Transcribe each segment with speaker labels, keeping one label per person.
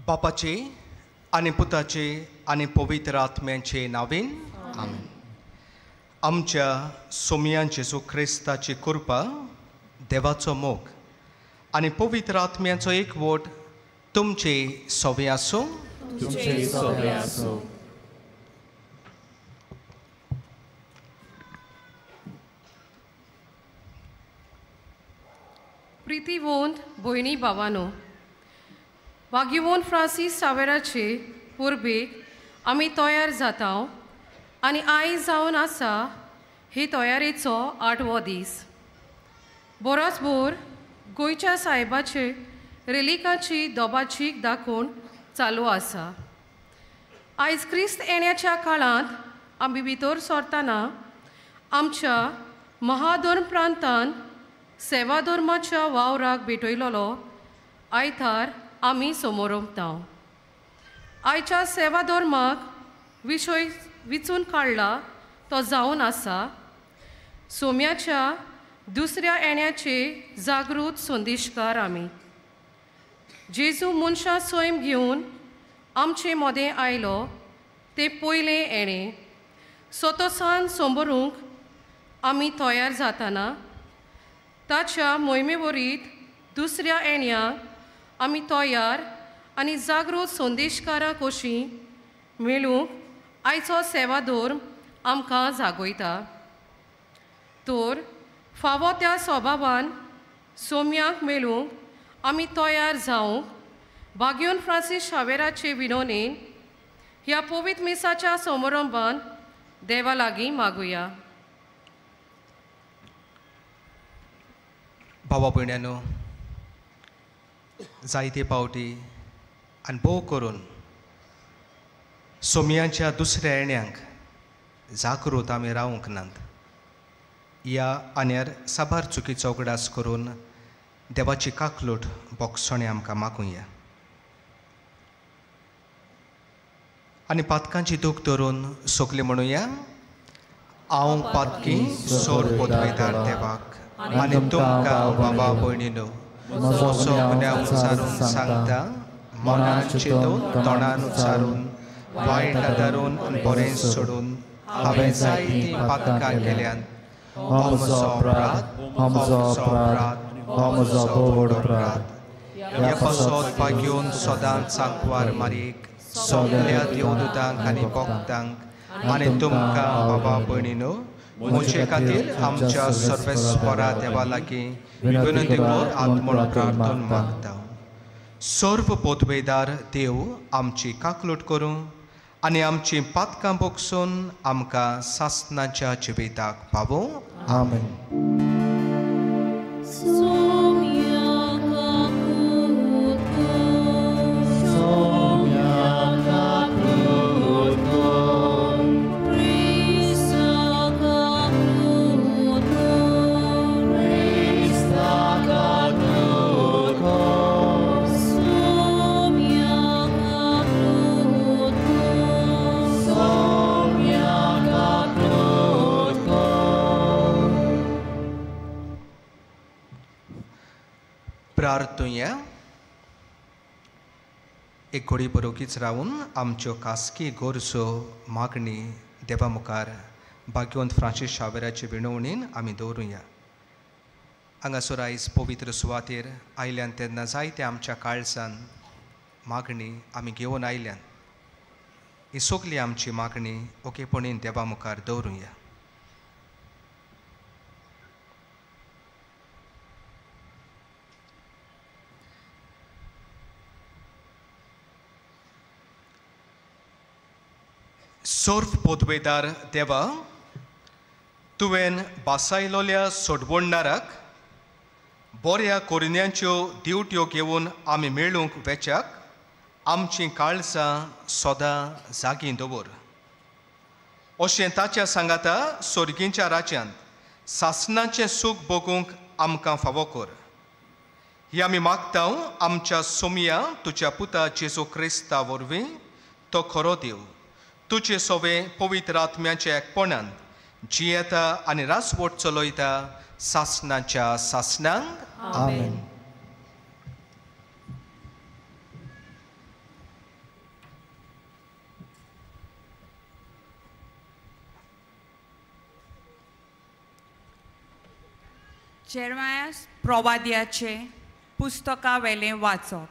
Speaker 1: बापाचे आनी पुताचे आनी पवित्र आत्म्याचे नांवेन आमेन. आमच्या सोमयान जेजू क्रिस्ताची कृपा, देवाचो मोग आनी पवित्र आत्म्याचो एकवट तुमचे सवे आसूं.
Speaker 2: तुमचे सवे आसूं.
Speaker 3: प्रितीवंत भयणी भावानो, वागिवोन फ्रांसीस सावेराचे परबेक आमी तयार जाता आनी आयज जावन आसा हे तयारेचो आठवो दीस. बरोच भोर गोंयच्या सायबाचे रेलिकाची दोबाचीक दाखोवन चालू आसा. आयज क्रिस्त येण्याच्या काळांत आमी भितर सरतना आमच्या महाधर्म प्रांतान सेवाधर्माच्या वावराक भेटयलोलो आयतार आमी समोरमता. आयच्या सेवाधर्माक विशय विचून काडला तो जावन आसा सोम्याच्या दुसऱ्या येण्याचे जागृत संदेशकार आमी. जेजू मनशां सैम घेवन आमचे मदें आयलो ते पयलें येणें सोतोसान समोरूंक आमी तयार जातना ताच्या मोहिमेवरीत दुसऱ्या येण्याक आमी तयार आनी जागृत संदेशकारां कशीं मेळूंक आयचो सेवाधर्म आमकां जागयता. तर फावो त्या स्वभावान सोम्याक मेळूंक आमी तयार जावंक बाग्योन फ्रांसीस शावेराचे विनोनेन ह्या पवित्र मिसाच्या समारंभान देवा लागीं मागुया.
Speaker 1: भावा भयण्यानो, जायते पावटी आनी भोव करून सोमयांच्या दुसऱ्या येण्यांक जागृत आमी रावंक नात. ह्या आन्यार साबार चुकीचो उगडास करून देवाची काकलूट बोगसणे आमकां मागुया आनी पातकांची दूख धरून सगळें म्हणुया, हांव पातकी सोड पोतवेदार देवाक आनी तुमकां बाबा भयणीनो म्हजो गुन्यांव उच्चारून सांगता, मनान चिंतून तोंडान उच्चारून वायट आदारून आनी बरें सोडून हांवें जायतीं पातकां केल्यात. हो म्हजो अपराध, हो म्हजो अपराध, हो म्हजो भोव अपराध. ह्या पासत भाग्योन सदांच सांकवार मारीक सगल्या देवदूतांक आनी भक्तांक आनी तुमकां बाबा भयणीनो म्हजे खातीर आमच्या सर्वेस्परा देवा लागीं विनंती कर आत्मन प्रार्थन मागता. सर्व पोतवेदार देव आमची काकलूट करूं आनी आमची पातकां बोगसून आमकां सासनाच्या जिविताक पावों.
Speaker 2: आमेन.
Speaker 1: प्रार्थुया. एक घोडी बरोवकीच रावन आमच्यो खासगी गरजो मागणी देवा मुखार भाग्यवंत फ्रांसीस शावेराचे विणवणीन आमी दवरुया. हांगासर आयज पवित्र सुवातेर आयल्यान तेन्ना जायते आमच्या काळजान मागणी आमी घेवन आयल्यान. ही सगली आमची मागणी ओकेपणीन देवा मुखार दवरुया. सर्व पोतवेदार देवा, तुवें बासायलोल्या सोडवणणाराक बऱ्या कोरिन्यांच्यो दिवट्यो घेवन आमी मेळूंक वेच्याक आमचीं काळजां सदां जागीं दवर. अशें ताच्या सांगाता सोर्गींच्या राज्यांत सासनाचें सूख भोगूंक आमकां फावो कर. ही आमी मागता आमच्या सोमया तुज्या पुता जेजू क्रिस्ता वरवीं, तो खरो देव, तुजे सोवे पवित्र आत्म्याच्या एकपणान जियेता आनी रासवट चलयता सासनाच्या सासनांक.
Speaker 2: आमेन.
Speaker 4: जेरमायास प्रवाद्याचे पुस्तका वेलें वाचप.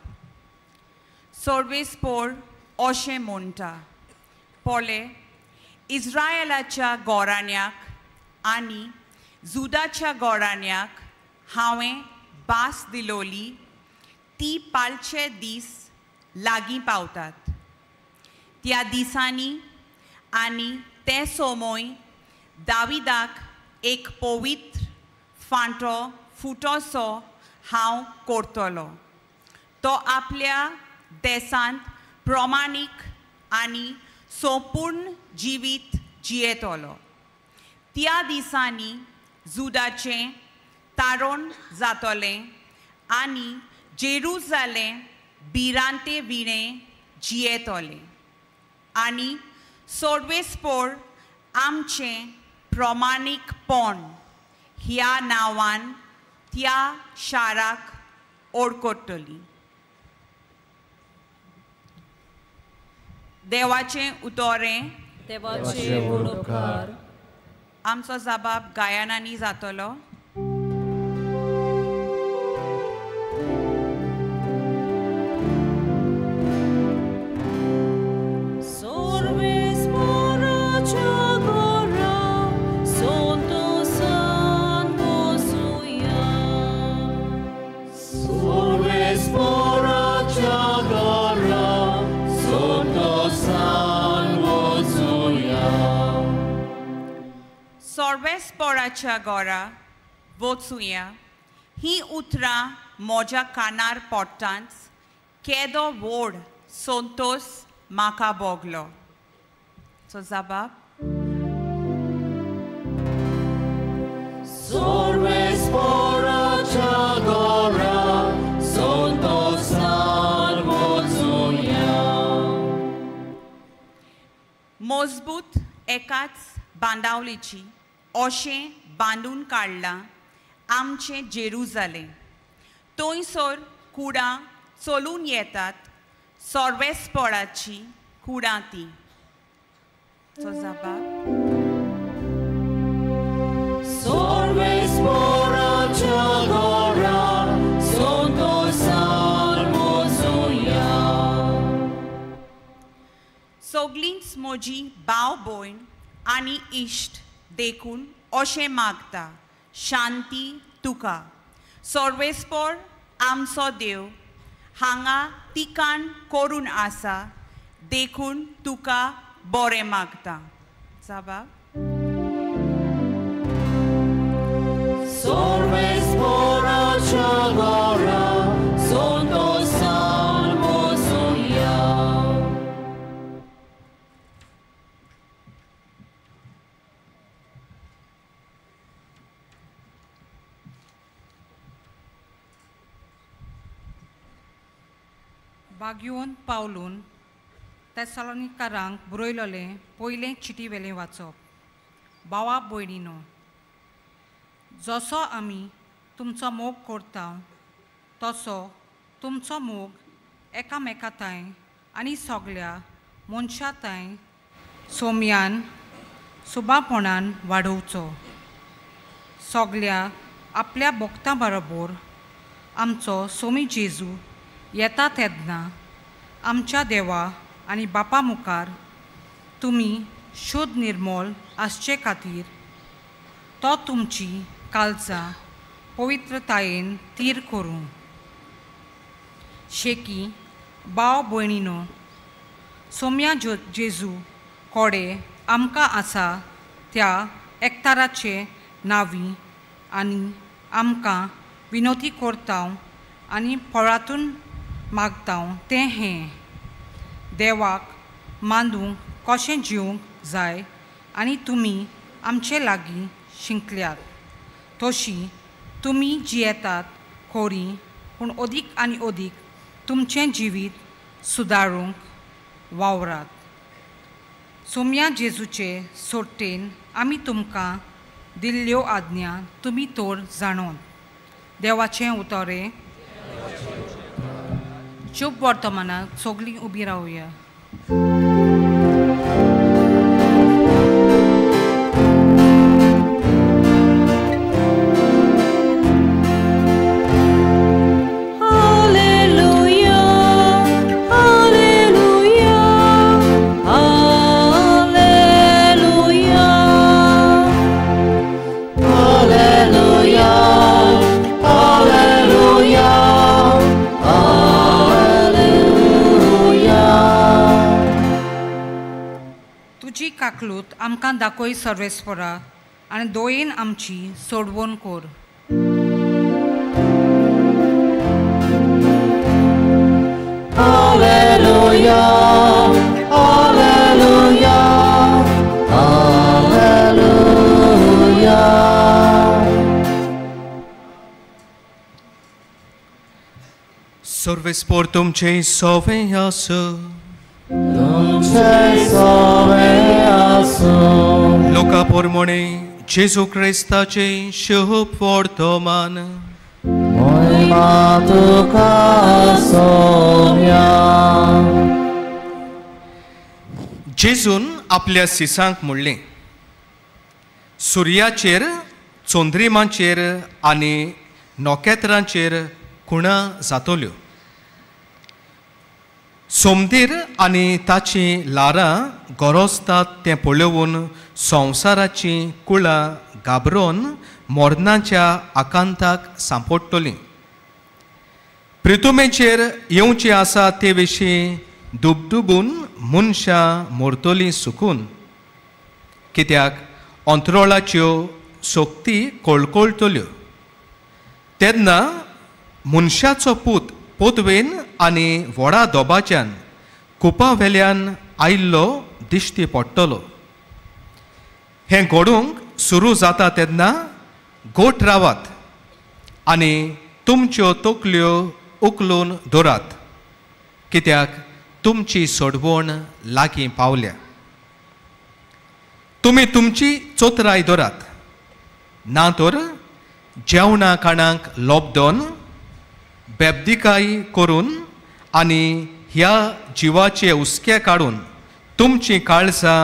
Speaker 4: सोर्वेस्पोर अशें म्हणटा, पोले इस्रायलाच्या गोराण्याक आनी जुदाच्या गोराण्याक हांवें भास दिलोली ती पालचे दीस लागीं पावतात. त्या दिसांनी आनी ते सोमोय दाविदाक एक पवित्र फांटो फुटोसो हांव करतलो. तो आपल्या देशांत प्रमाणीक आनी संपूर्ण जिवीत जियेतलो. त्या दिसांनी जुदाचें तारण जातलें आनी जेरुजालें भिरांते विणें जियेतलें आनी सोर्वेस्पोर आमचें प्रमाणीकपण ह्या नांवान त्या शाराक ओळखतली. देवाचें उतोरें.
Speaker 5: देवाचे उपकार.
Speaker 4: आमचो जबाब गायनांनी जातलो. सोर्वेस्पोराच्या गोरा वचुया ही उतरां म्हज्या कानार पडटांच केदो व्हड संतोश म्हाका भोगलो. सो जबाब.
Speaker 5: सोर्वेस्पोराच्या गोरा संतोषान वचुया.
Speaker 4: मजबूत एकाच बांदावलीची अशें बांदून काडलां आमचें जेरुजालें. थंयसर कुडां चलून येतात सोर्वेस्पोराची कुडां ती. सो जबाब.
Speaker 5: सोर्वेस्पोराच्या गोरा संतोषान वचुया.
Speaker 4: सगळींच म्हजी भाव भयण आनी इश्ट देखून अशें मागता, शांती तुका. सोर्वेस्पोर आमचो देव हांगा तिकान करून आसा देखून तुका बरें मागता. जबाब.
Speaker 5: सोर्वेस्पोराच्या गोरा संतोषान वचुया.
Speaker 6: बाग्योन पावलून तेसालोनिकारांक बरयलोलें पयलें चिटी वेलें वाचप. भावा भयणीनो, जसो आमी तुमचो मोग करता तसो तुमचो मोग एकामेका तांय आनी सगल्या मनशा तांय सोम्यान सुबापणान वाडोवचो. सगल्या आपल्या भक्तां बरोबर आमचो सोमी जेजू येता तेन्ना आमच्या देवा आनी बापा मुखार तुमी शुद्ध निर्मोल आसचे खातीर तो तुमची काळजां पवित्रतायेन तीर करूं. शेकी भाव भयणीनो, सोम्या जेजू कोडे आमकां आसा त्या एकताराचे नावी आनी आमकां विनोती करता आनी फळातून मागता तें हें, देवाक मांदूंक कशें जिवंक जाय आनी तुमी आमचे लागीं शिंकल्यात तशी तुमी जियेतात खोरी, पूण अदीक आनी अदीक तुमचें जिवीत सुदारूंक वावरात. सोम्या जेजूचे सोडटेन आमी तुमकां दिल्ल्यो आज्ञा तुमी तर जाणोन. देवाचें उतरें. शुभ वर्तमानाक सगळीं उबी रावया. आमकां दाखय सर्वेस्परा आनी दोयेन आमची सोडवण कोर.
Speaker 5: Alleluia, Alleluia, Alleluia.
Speaker 1: सर्वेस्पोर तुमचे सोवे आसो,
Speaker 5: तुमचे सोवे आसो.
Speaker 1: लोका पोरमोणे जेजू क्रिस्ताचे शुभ वर्तमान.
Speaker 5: महिमा तुका सोम्या.
Speaker 1: जेजून आपल्या सिसांक म्हणलें, सुर्याचेर, चंद्रिमाचेर आनी नखेत्रांचेर खुणा जातल्यो. सोमदीर आनी ताचीं ल्हारां गरजतात तें पळोवन संवसाराचीं कुळां घाबरोवन मरणाच्या आकांताक सांपडटलीं. प्रितुमेचेर येवचें आसा ते विशीं दुबदुबून मनशां मरतलीं सुकून, कित्याक अंतरोळाच्यो शक्ती कळकळटल्यो. तेन्ना मनशाचो पूत पोतवेन आनी व्हडा दोबाच्यान कुपा वेल्यान आयिल्लो दिश्टी पडटलो. हें घडूंक सुरू जाता तेन्ना गोठ रावात आनी तुमच्यो तकल्यो उखलून दवरात, कित्याक तुमची सोडवण लागीं पावल्या. तुमी तुमची चोतराय दवरात, ना तर जेवणा खाणाक लोबदोन बेबदिकाय करून आनी ह्या जिवाचे हुस्के काडून तुमचीं काळजां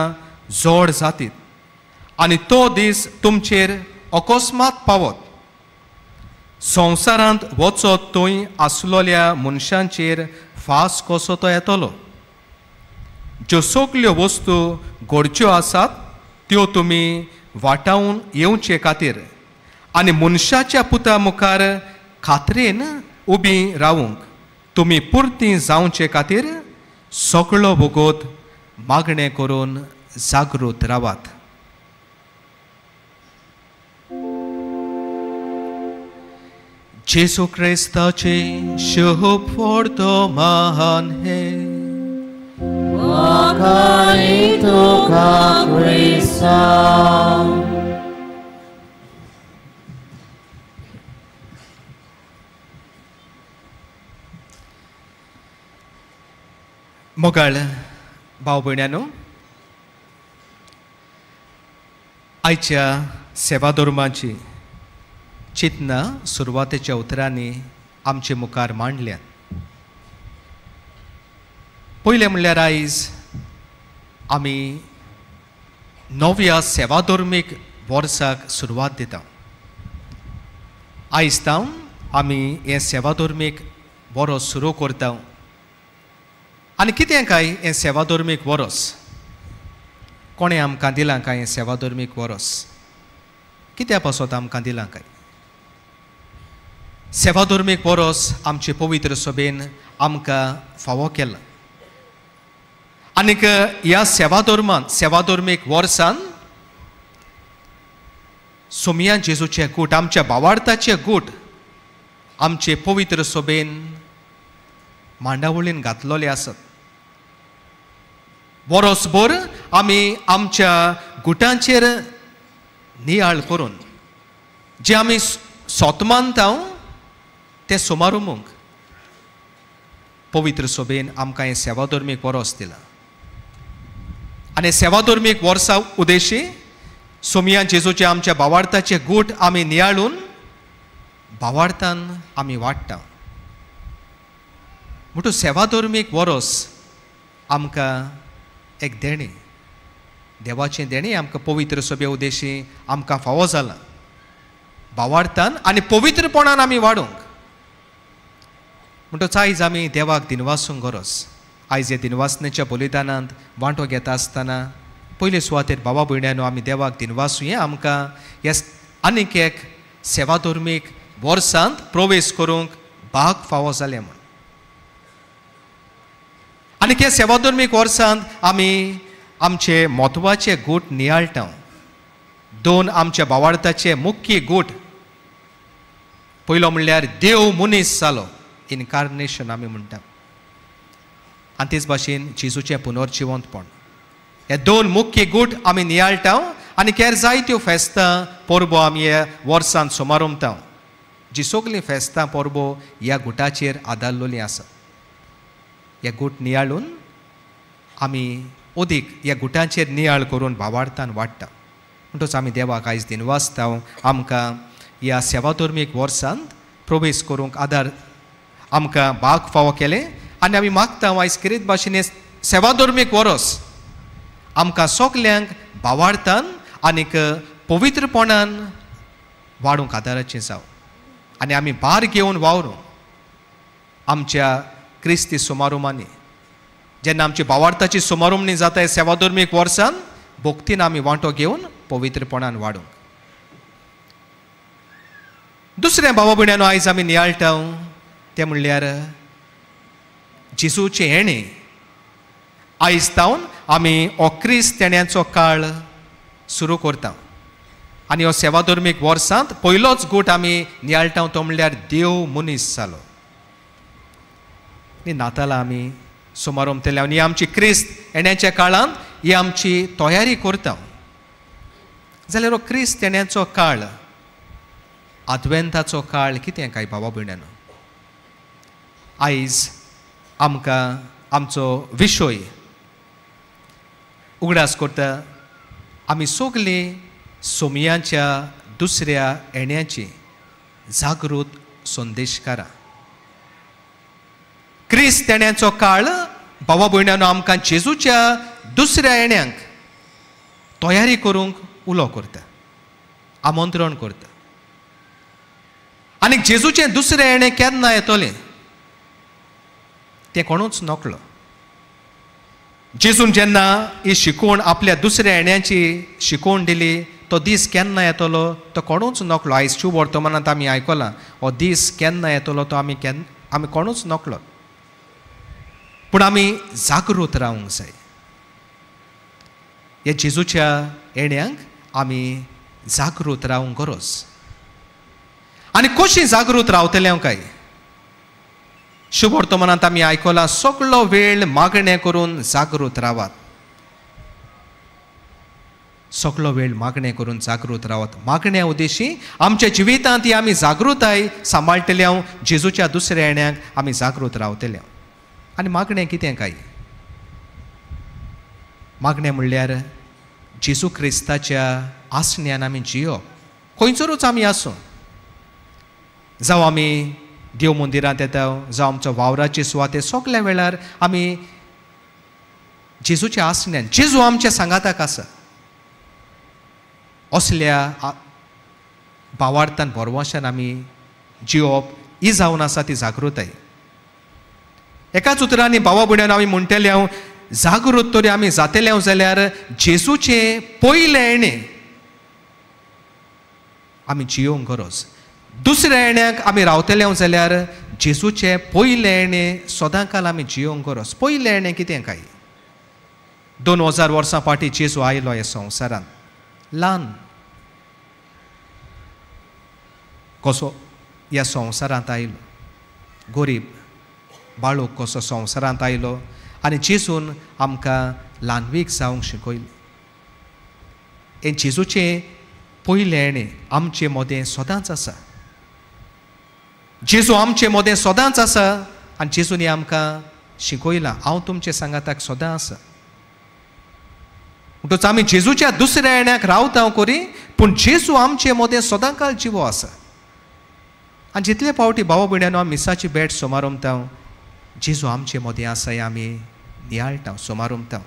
Speaker 1: जोड जातीत आनी तो दीस तुमचेर अकस्मात पावत. संवसारांत वचत थंय आसलोल्या मनशांचेर फास कसो तो येतलो. ज्यो सगल्यो वस्तू घडच्यो आसात त्यो तुमी वाटावन येवचे खातीर आनी मनशाच्या पुता मुखार खात्रेन उबी रावूंक तुमी पुरती जावचे खातीर सगळो भोगोत मागणें करून जागृत रावात. जेजू क्रिस्ताचे शुभ वर्तमान हे.
Speaker 5: वाखाणी तुका क्रिस्ता.
Speaker 1: मोगाळ भाव भयण्यानो, आयच्या सेवा धर्माची चिंतना सुरवातेच्या उतरांनी आमचे मुखार मांडल्यात. पयलें म्हणल्यार आयज आमी नव्या सेवाधर्मीक वर्साक सुरवात दिता. आयज तावन आमी हें सेवाधर्मीक वरोस सुरू करता. आनी कितें काय हें सेवाधर्मीक वरोस? कोणें आमकां दिलां काय हें सेवाधर्मीक वरोस? कित्या पासत आमकां दिलां काय सेवाधर्मीक वरोस? आमचे पवित्र सभेन आमकां फावो केलां. आनीक ह्या सेवाधर्मान, सेवाधर्मीक वर्सान सोमिया जेजूचे गूट, आमच्या भावार्थाचे गूट आमचे पवित्र सभेन मांडावळीन घातलेले आसत. वरोसभर आमी आमच्या गुटांचेर नियाळ करून जे आमी सोत मानता तें सुमारूंक पवित्र सभेन आमकां हें सेवाधर्मीक वरोस दिलां. आनी सेवाधर्मीक वर्सा उद्देशी सोमिया जेजूचे आमच्या भावार्थाचे गूट आमी नियाळून भावार्थान आमी वाडटा. म्हणटू सेवाधर्मीक वरोस आमकां एक देणें, देवाचें देणें आमकां पवित्र सभे उद्देशी आमकां फावो जालां भावार्थान आनी पवित्रपणान आमी वाडूंक. म्हणटच आयज आमी देवाक दिनवासूंक गरज. आयज ह्या दिनवासनेच्या बलिदानांत वांटो घेता आसतना पयले सुवातेर बाबा भयण्यानो आमी देवाक दिनवासुया आमकां ह्या आनीक एक सेवाधर्मीक वर्सांत प्रवेश करूंक भाग फावो जालें म्हूण. आनी ह्या सेवाधर्मीक वर्सांत आमी आमचे म्हत्वाचे गूट नियाळटा. दोन आमच्या भावार्थाचे मुख्य गूट, पयलो म्हणल्यार देव मनीस जालो, इनकार्नेशन आमी म्हणटा, आनी तेच भाशेन जेजूचें पुनर्जिवंतपण. हे दोन मुख्य गूट आमी नियाळटा आनी केर जायत्यो फेस्तां परबो आमी ह्या वर्सान सुमारमता, जी सगळीं फेस्तां परबो ह्या गुटाचेर आदारलेली आसा. ह्या गूट नियाळून आमी अदीक ह्या गुटांचेर नियाळ करून भावार्थान वाडटा. म्हणटच आमी देवाक आयज दिनवासता आमकां ह्या सेवाधर्मीक वर्सांत प्रवेश करूंक आदार आमकां भाग फावो केलें आनी आमी मागता आयज किरेत भाशेन सेवाधर्मीक वरस आमकां सगल्यांक भावार्थान आनीक पवित्रपणान वाडूंक आदाराचें जावं आनी आमी भार घेवन वावरूं आमच्या क्रिस्ती सुमारुमांनी. जेन्ना आमची भावार्थाची सुमारुमणी जाता सेवाधर्मीक वर्सान भक्तीन आमी वांटो घेवन पवित्रपणान वाडूंक. दुसरें भावा भयणांनो आयज आमी नियाळटा तें म्हणल्यार जेजूचें येणें. आयज तावन आमी हो क्रिस्त येण्याचो काळ सुरू करता आनी हो सेवाधर्मीक वर्सांत पयलोच गूट आमी नियाळटा तो म्हणल्यार देव मनीस जालो. आनी नातालां आमी सुमारमतले आनी आमची क्रिस्त येण्याच्या काळांत ही आमची तयारी करता. जाल्यार हो क्रिस्त येण्याचो काळ, आदवेंताचो काळ कितें काय भावा भयणांनो? आयज आमकां आमचो विशय उगडास करता आमी सगलीं सोमयांच्या दुसऱ्या येण्याची जागृत संदेशकारां. क्रिस्त येण्याचो काळ भावा भयणांनो आमकां जेजूच्या दुसऱ्या येण्यांक तयारी करूंक उलो करता, आमंत्रण करता. आनी जेजूचें दुसरें येणें केन्ना येतलें तें कोणूच नकळो. जेजून जेन्ना ही शिकवण आपल्या दुसऱ्या येण्याची शिकवण दिली तो दीस केन्ना येतलो तो कोणूच नकळो. आयज शुभ वर्तमानांत आमी आयकलां हो दीस केन्ना येतलो तो आमी आमी कोणूच नकळो. पूण आमी जागृत रावंक जाय. ह्या जेजूच्या येण्यांक आमी जागृत रावंक गरज. आनी कशी जागृत रावतले हांव काय? शुभ वर्तमानांत आमी आयकलां सगळो वेळ मागणें करून जागृत रावात, सगळो वेळ मागणें करून जागृत रावात. मागण्या उद्देशी आमच्या जिवितांत ही आमी जागृताय सांबाळटले हांव जेजूच्या दुसऱ्या येण्याक आमी जागृत रावतले हांव. आनी मागणें कितें काय? मागणें म्हणल्यार जेजू क्रिस्ताच्या आसण्यान आमी जियोप. खंयसरूच आमी आसूं, जावं आमी देव मंदिरांत येता, जावं आमचो वावराची सुवाते, सगल्या वेळार आमी जेजूच्या आसण्यान, जेजू आमच्या सांगाताक आसा असल्या भावार्थान भरवशान आमी जियोप ही जावन आसा ती जागृताय. एकाच उतरांनी भावा भयणांनो आमी म्हणटले हांव जागृत तरी आमी जातले हांव जाल्यार जेजूचें पयलें येणें आमी जियोवंक गरज. दुसऱ्या येण्याक आमी रावतले हांव जाल्यार जेजूचें पयलें येणें सदांकाल आमी जियोवंक गरज. पयलें येणें कितें काय? 2000 वर्सां फाटीं जेजू आयलो ह्या संवसारांत ल्हान कसो ह्या संवसारांत आयलो, गरीब बाळूक कसो संवसारांत आयलो आनी जेजून आमकां ल्हानवीक जावंक शिकयलें. हें जेजूचें पयलें येणें आमचे मदें सदांच आसा. जेजू आमचे मदें सदांच आसा आनी जेजून आमकां शिकयलां हांव तुमचे सांगाताक सदां आसा. म्हणटच आमी जेजूच्या दुसऱ्या येण्याक रावता करी पूण जेजू आमचे मदें सदांकाल जिवो आसा. आनी जितले फावटी भावा भयणांनो आमी मिसाची भेट सुमारमता जेजू आमचे मदें आसा हें आमी नियाळटा, सुमारमता.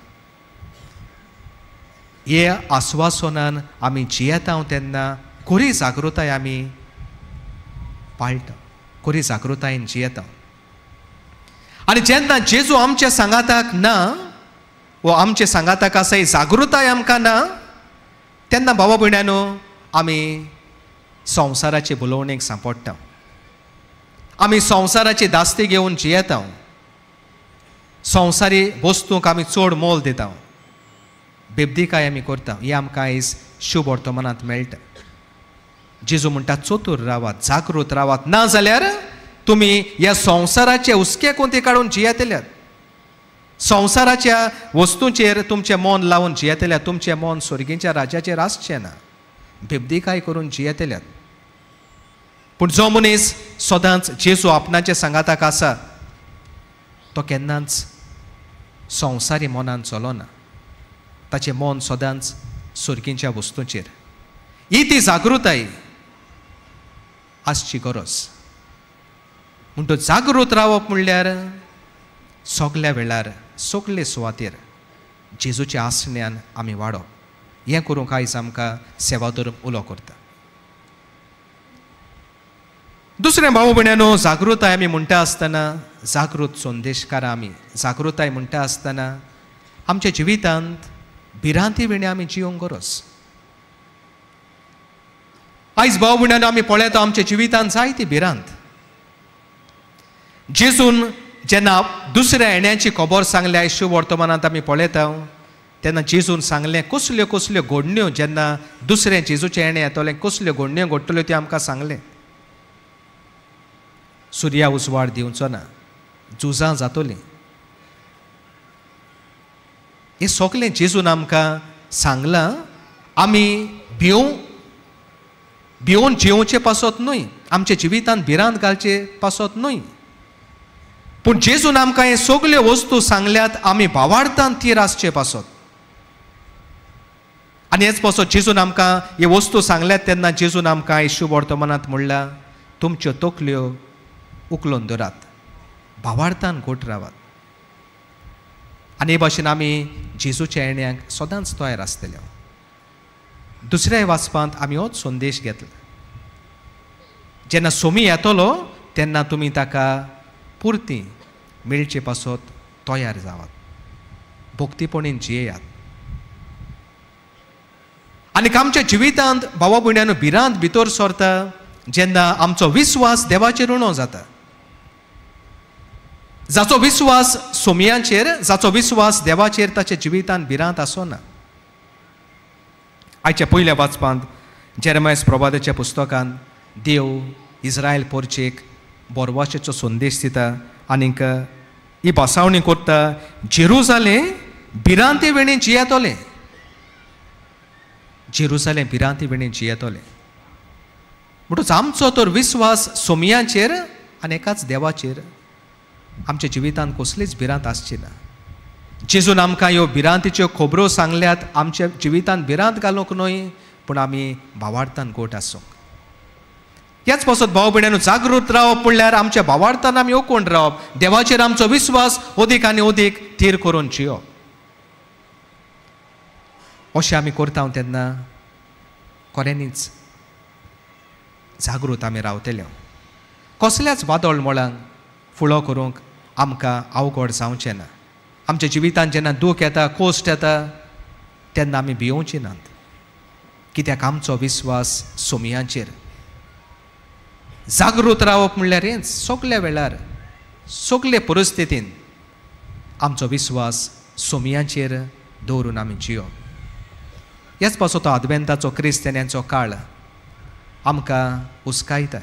Speaker 1: हे आस्वासनान आमी जियेता तेन्ना खरी जागृताय आमी पाळटा, खरी जागृतायेन जियेता. आनी जेन्ना जेजू आमच्या सांगाताक ना वो आमचे सांगाताक आसा ही जागृताय आमकां ना तेन्ना भावा भयणांनो आमी संवसाराचे भुलोवणेक सांपडटा, आमी संवसाराची दास्ती घेवन जियेता, संवसारी वस्तूंक आमी चड मोल दिता. बेबदीकाय आमी करता. हें आमकां आयज शुभ वर्तमानांत मेळटा. जेजू म्हणटा चतूर रावात, जागृत रावात, ना जाल्यार तुमी ह्या संवसाराचे हुस्के कोंती काडून जियेतल्यात, संवसाराच्या वस्तूंचेर तुमचें मन लावन जियेतल्यात, तुमचें मन स्वर्गीच्या राज्याचेर आसचें ना, बेबदीकाय करून जियेतल्यात. पूण जो मनीस सदांच जेजू आपणाच्या सांगाताक आसा तो केन्नाच संवसारी मनान चलना, ताचें मन सदांच स्वर्गीच्या वस्तूंचेर. ही ती जागृताय आसची गरज. म्हणटो जागृत रावप म्हणल्यार सगल्या वेळार सगले सुवातेर जेजूच्या आसण्यान आमी वाडप. हें करूंक आयज आमकां सेवाधर्म उलो करता. दुसरें भाव भयणांनो, जागृताय आमी म्हणटा आसतना जागृत संदेशकारां आमी जागृताय म्हणटा आसतना आमच्या जिवितांत भिरांती विणें आमी जिवंक गरज. आयज भाव भयणांनो आमी पळयता आमच्या जिवितांत जायती भिरांत. जेजून जेन्ना दुसऱ्या येण्याची खबर सांगल्या आयज शुभ वर्तमानांत आमी पळयता तेन्ना जेजून सांगलें कसल्यो कसल्यो घडण्यो, जेन्ना दुसऱ्या जेजूचें येणें येतलें कसल्यो घडण्यो घडटल्यो त्यो आमकां सांगलें. सुर्या उजवाड दिवचो ना, झुजां जातलीं, हें सगलें जेजून आमकां सांगलां. आमी भिवून जिवचे पासत न्हय, आमच्या जिवितांत भिरांत घालचे पासत न्हय, पूण जेजून आमकां हे सगल्यो वस्तू सांगल्यात आमी भावार्थान थीर आसचे पासत. आनी हेच पासत जेजून आमकां हे वस्तू सांगल्यात तेन्ना जेजून आमकां शुभ वर्तमानांत म्हणलां तुमच्यो तकल्यो उखलून धरात, भावार्थान घट रावात. आनी हे भाशेन आमी जेजूच्या येण्याक सदांच तयार आसतले. दुसऱ्या वाचपांत आमी होच संदेश घेतला, जेन्ना सोमी येतलो तेन्ना तुमी ताका पुरती मेळचे पासत तयार जावात, भक्तीपणीन जियेयात. आनी आमच्या जिवितांत भावा भयणांनो भिरांत भितर सरता जेन्ना आमचो विस्वास देवाचेर उणो जाता. जाचो विस्वास सोमयांचेर, जाचो विस्वास देवाचेर, ताच्या जिवितांत भिरांत आसना. आयच्या पयल्या वाचपांत जेरेमायस प्रवादाच्या पुस्तकांत देव इस्रायल पोरचेक बोरवाशेचो संदेश दिता आनीक ही भासावणी करता, जेरुजालें भिरांते वेणें जियेतलें, जेरुजालें भिरांते वेणें जियेतलें. म्हणटच आमचो तर विस्वास सोमयांचेर आनी एकाच देवाचेर, आमच्या जिवितांत कसलीच भिरांत आसची ना. जेजून आमकां ह्यो भिरांतीच्यो खबरो सांगल्यात आमच्या जिवितांत भिरांत घालूंक न्हय, पूण आमी भावार्थान गोट आसूंक. ह्याच पासत भाव भयणांनो जागृत रावप म्हणल्यार आमच्या भावार्थान आमी ओकून रावप, देवाचेर आमचो विस्वास अदीक आनी अदीक थीर करून जियोप. अशें आमी करता तेन्ना खऱ्यांनीच जागृत आमी रावतले. कसल्याच वादळ मोळांक फुडो करूंक आमकां अवघड जावचें ना. आमच्या जिवितांत जेन्ना दूख येता, कोश्ट येता तेन्ना आमी भियोवची नात, कित्याक आमचो विस्वास सोमयांचेर. जागृत रावप म्हणल्यार हेंच, सगल्या वेळार सगले परिस्थितीन आमचो विस्वास सोमयांचेर दवरून आमी जियोप. ह्याच पासत तो आदवेंताचो क्रिस्तांवांचो काळ आमकां हुस्कायता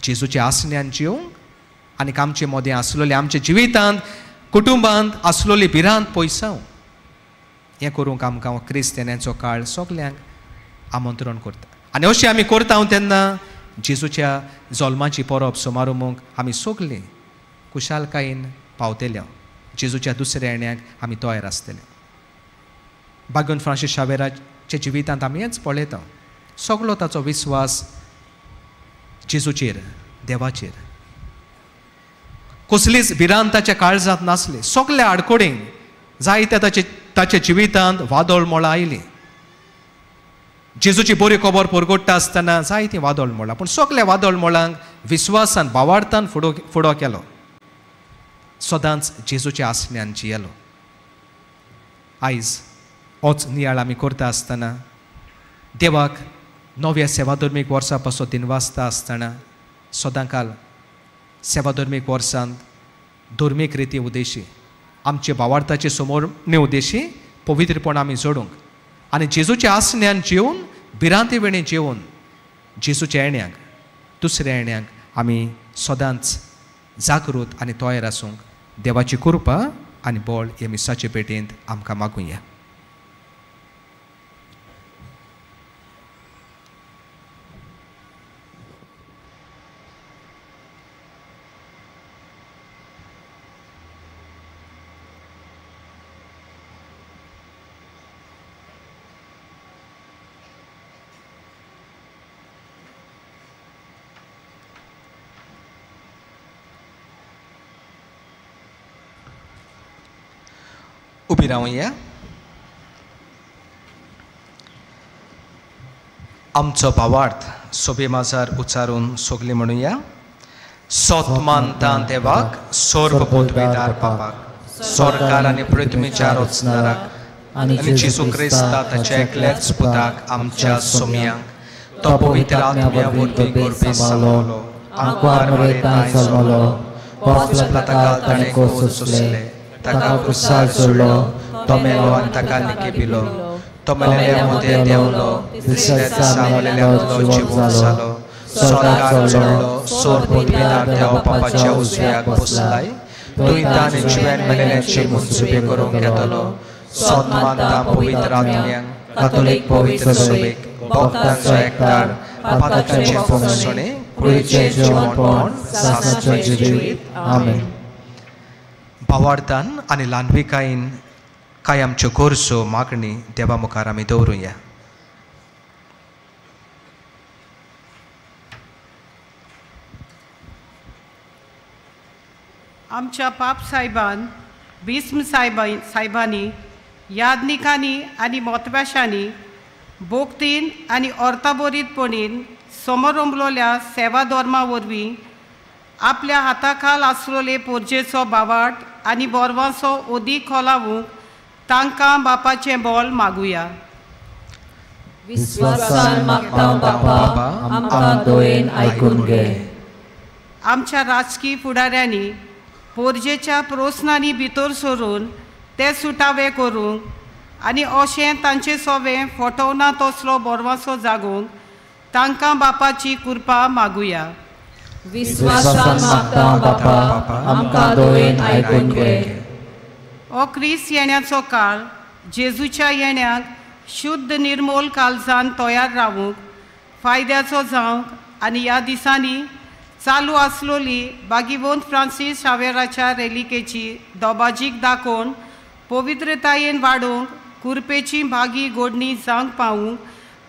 Speaker 1: जेजूच्या आसण्यान जिवंक आनी आमचे मदें आसलेले आमच्या जिवितांत कुटुंबांत आसलेली भिरांत पयसावंक. हें करूंक आमकां क्रिस्तांवांचो काळ सगल्यांक आमंत्रण करता. आनी अशें आमी करता तेन्ना जेजूच्या जल्माची परब समारोंभूंक आमी सगलीं खुशालकायेन पावतले, जेजूच्या दुसऱ्या येण्याक आमी तयार आसतले. बागून फ्रांसीस शावेराच्या जिवितांत आमी हेंच पळयता, सगलो ताचो विस्वास जेजूचेर, देवाचेर. कसलीच भिरांत ताच्या काळजांत नासली. सगल्या आडकोडींक जायत्या ताच्या जिवितांत वादळ मोळां आयलीं. जेजूची बरी खबर परगट्टा आसतना जायतीं वादळ मोळां, पूण सगल्या वादळ मोळांक विस्वासान भावार्थान फुडो केलो, सदांच जेजूच्या आसण्यान जियेलो. आयज होच नियाळ आमी करता आसतना देवाक नव्या सेवाधर्मीक वर्सा पासून दिनवासता आसतना सदांकाल सेवाधर्मीक वर्सांत धर्मीक रिती उद्देशी आमचे भावार्थाचे समोर उद्देशी पवित्रपण आमी जोडूंक आनी जेजूच्या आसण्यान जेवन भिरांती वेणे जेवन जेजूच्या येण्याक दुसऱ्या येण्याक आमी सदांच जागृत आनी तयार आसूंक देवाची कृपा आनी बळ ह्या मिसाचे पेटेंत आमकां मागुया. उबी रावया. आमचो भावार्थ सोबे माजार उच्चारून सगळीं म्हणुया. सोत मानता देवाक सोर्व पदवीदार बापाक सरकार आनी पृथ्वीच्या रचणाराक आनी जेजू क्रिस्ता ताच्या एकल्याच पुताक आमच्या सोमयांक तो पवित्र आत्म्या वरवीं गोरबे सांबाळलो आंकवार मरेतांय जल्मलो पोसला ताणें कोस सोंसले ताका क्रुसार चडलो तो मेलो आनी ताका निकेपिलो तो मेलेल्या मदें देंवलो तिसऱ्या दिसा मेलेल्या मदलो जिवंत जालो स्वर्गार चडलो सोर पदवीदार देव बापाच्या उजव्याक बसलाय दुयतान जिव्यान मेलेल्यांचे मुंजुबे करूंक येतलो. सोत मानता पवित्र आत्म्यांक कातोलीक पवित्र सभेक भक्तांचो एकतार पातकांचें पोंगसणें कुडीचें जिवणपण सासणाचें जिवीत. आमेन. भावार्थान आनी ल्हानविकायेन कांय आमच्यो गरजो मागणी देवा मुखार आमी दवरुया.
Speaker 7: आमच्या पाप साहेबान भीष्म साहेबांनी यादनिकांनी आनी मोतव्याशांनी बोगतीन आनी अर्ताबोरीतपणीन समोरंबलोल्या सेवा धर्मा वरवीं आपल्या हाताखाल आसलेले पोरजेचो बावाट आनी बोरवांचो ओदीक खोलावूंक तांकां बापाचें बोल मागुया.
Speaker 5: विस्वासान मागता बापा आमकां दोयेन आयकून घे.
Speaker 7: आमच्या राजकी फुडाऱ्यांनी पोरजेच्या प्रस्नांनी भितर सरून ते सुटावे करूंक आनी अशें तांचे सोवे फटोवना तसलो बोरवांचो जागोवंक तांकां बापाची कृपा मागुया.
Speaker 5: विस्वासान मागता बापा आमकां दोयेन आयकून घे.
Speaker 7: हो क्रिस्त येण्याचो काळ जेजूच्या येण्याक शुद्ध निर्मोल काळजान तयार रावूंक फायद्याचो जावंक आनी ह्या दिसांनी चालू आसलोली बागीवंत फ्रांसीस शावेराच्या रेलिकेची दोबाजीक दाखोवन पवित्रतायेन वाडोवंक कुरपेची भागी गोडणी जावंक पावूंक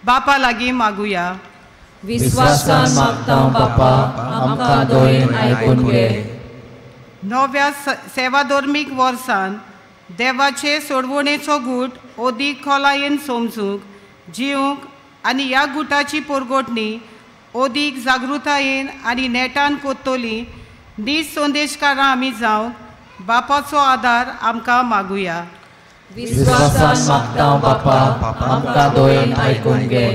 Speaker 7: बापा लागीं मागुया.
Speaker 5: विस्वासान मागता बापा आमकां दोयेन आयकून घे.
Speaker 7: नव्या सेवाधर्मीक वर्सान देवाचे सोडवणेचो गूट ओदीक खोलायेन समजूंक जिवंक आनी ह्या गुटाची पोरगोटणी ओदीक जागृतायेन आनी नेटान कोत्तली नीज संदेशकारां आमी जावंक बापाचो आदार आमकां मागुया.
Speaker 5: विस्वासान मागता बापा आमकां दोयेन आयकून घे.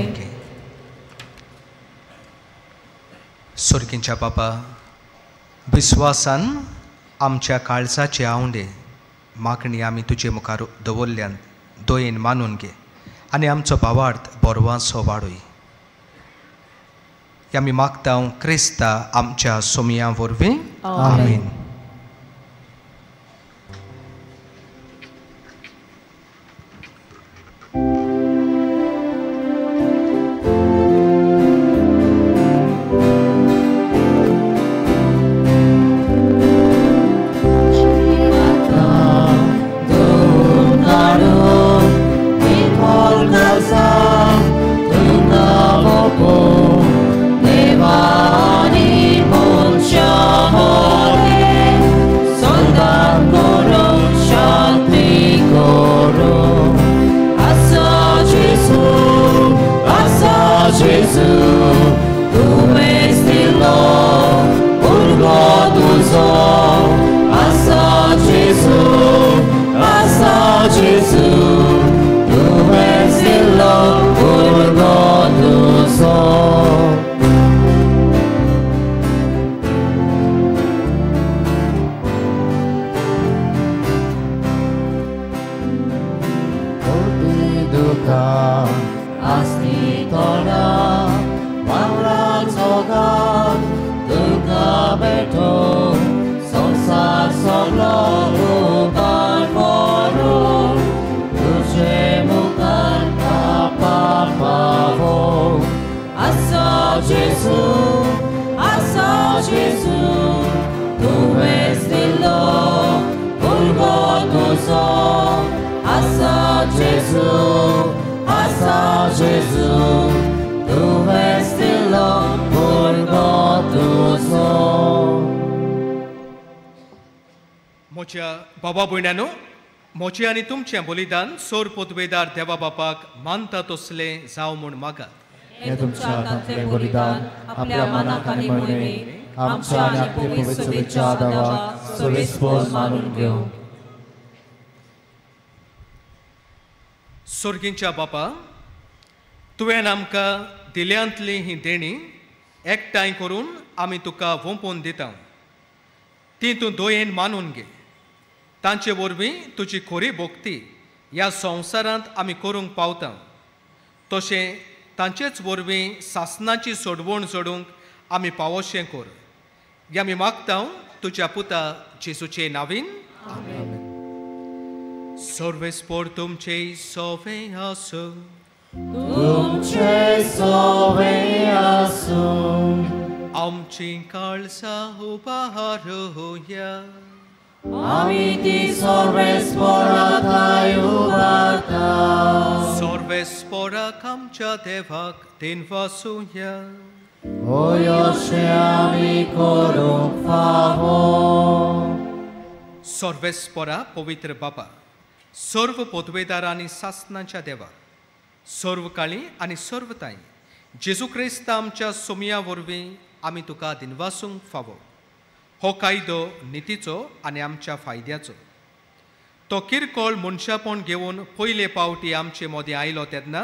Speaker 1: सोर्गींच्या बापा विस्वासान आमच्या काळजाचे आवंडे मागणी आमी तुजे मुखार दवरल्यान दोयेन मानून घे आनी आमचो भावार्थ बोरवांचो वाडोय. आमी मागता क्रिस्ता आमच्या सोमया वरवीं. आमेन.
Speaker 5: आसली तोंडा वावराचो घात तुका भेटो संवसार सगलो उबार करून तुजे मुखार कापार पावो. आसा जेजू, आसा जेजू, तुवेंच दिलो भुरगो तुजो. आसा जेजू, आसा जेजू, तुवेंच दिलो भुरगो तुजो.
Speaker 1: म्हज्या बाबा भयणांनो, म्हजें आनी तुमचें बलिदान सोर पोतवेदार देवा बापाक मानता तसलें जावं म्हूण मागात.
Speaker 2: हें तुमच्या हातांतलें बलिदान आपल्या मनाक आनी मोहिमेक आमच्या आनी आपले पवित्र सभेच्या देवाक सवेस्पोर मानून घेवं.
Speaker 1: सोर्गींच्या बापा, तुवें आमकां दिल्यांतली ही देणी एकठांय करून आमी तुका वोंपून दिता. ती तूं दयेन मानून घे. तांचे वरवीं तुजी खरी भक्ती ह्या संवसारांत आमी करूंक पावता. तशें तांचेच वरवीं सासनाची सोडवण जोडूंक आमी पावोशें कर. हें आमी मागता तुज्या पुता जेजूचे नावीन. सर्वेस्पोर तुमचे सोवे आसूं.
Speaker 5: तुमचे सोवे आसूं.
Speaker 1: आमची काळसां उबारुया.
Speaker 5: आमी ती सर्वेस्पोरा थांय उबारता.
Speaker 1: सर्वेस्पोराक आमच्या देवाक दिनवासुया.
Speaker 5: हय अशें आमी करूंक फावो.
Speaker 1: सर्वेस्पोरा पवित्र बापा, सर्व पदवेदार आनी सासनाच्या देवा, सर्व काळी आनी सर्व ताई जेजू क्रिस्त आमच्या सोमया वरवीं आमी तुका दिनवासूंक फावो. हो कायदो नितीचो आनी आमच्या फायद्याचो. तो किरकोळ मनशापण घेवन पयले पावटी आमचे मदीं आयलो तेन्ना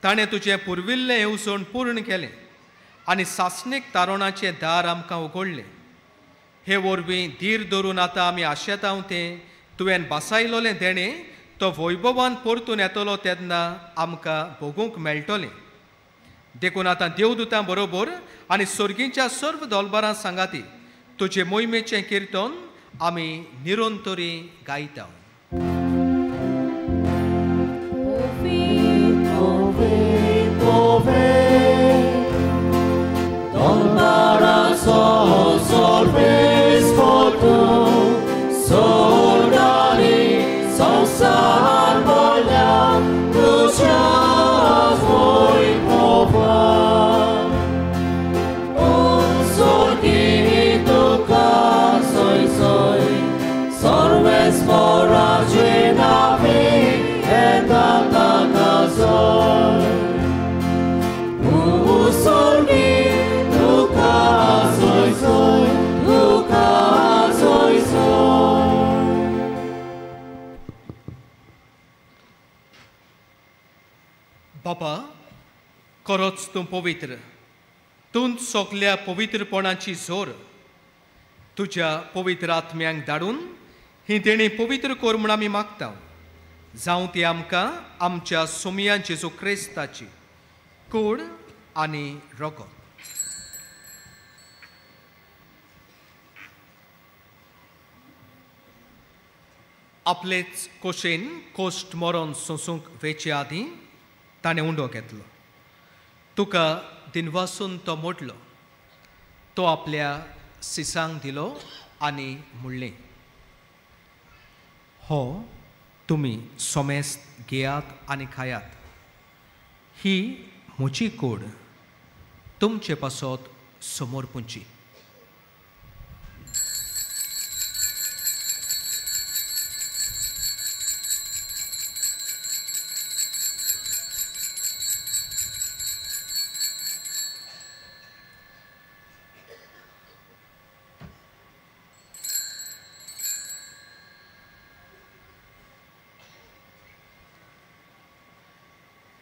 Speaker 1: ताणें तुजें पुर्विल्लें येवजण पूर्ण केलें आनी सासणीक तारणाचें दार आमकां उगडलें. हे वरवीं धीर धरून आतां आमी आशेतांव तें तुवें बासायलोलें देणें तो वैभवान परतून येतलो तेन्ना आमकां भोगूंक मेळटलें. देखून आतां देवदूतां बरोबर आनी सर्गीच्या सर्व दोलबारां सांगाती तुजे मोहिमेचें किर्तन आमी निरंतरी गायता. बाबा, खरोच तूं पवित्र, तूं सगल्या पवित्रपणाची जोर. तुज्या पवित्र आत्म्यांक धाडून ही देणी पवित्र कर म्हूण आमी मागता. जावं ती आमकां आमच्या सोमया जेजू क्रिस्ताची कूड आनी रगत. आपलेच कोशेन कोश्ट मरोन सोंसूंक वेचे आदीं ताणें उंडो घेतलो. तुका दिनवासून तो मोडलो. तो आपल्या सिसांक दिलो आनी म्हणलें, हो तुमी सोमेस्त घेयात आनी खायात. ही म्हजी कूड तुमचे पासत समोर पुंची.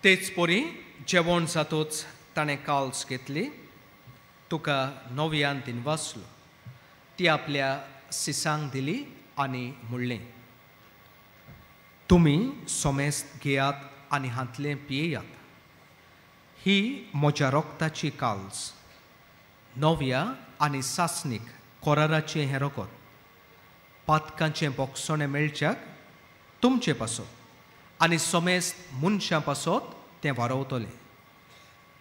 Speaker 1: तेच परी जेवण जातोच ताणें काल्स घेतली, तुका नव्यान दिनवासलो, ती आपल्या सिसांक दिली आनी म्हणलें, तुमी सोमेस्त घेयात आनी हांतलें पियेयात. ही म्हज्या रोगताची काल्स, नव्या आनी सासणीक कोराराचें हें रोगत. पातकांचें बोगसणें मेळच्याक तुमचे पासत आनी समेस्त मनशां पासत तें वारोवतलें.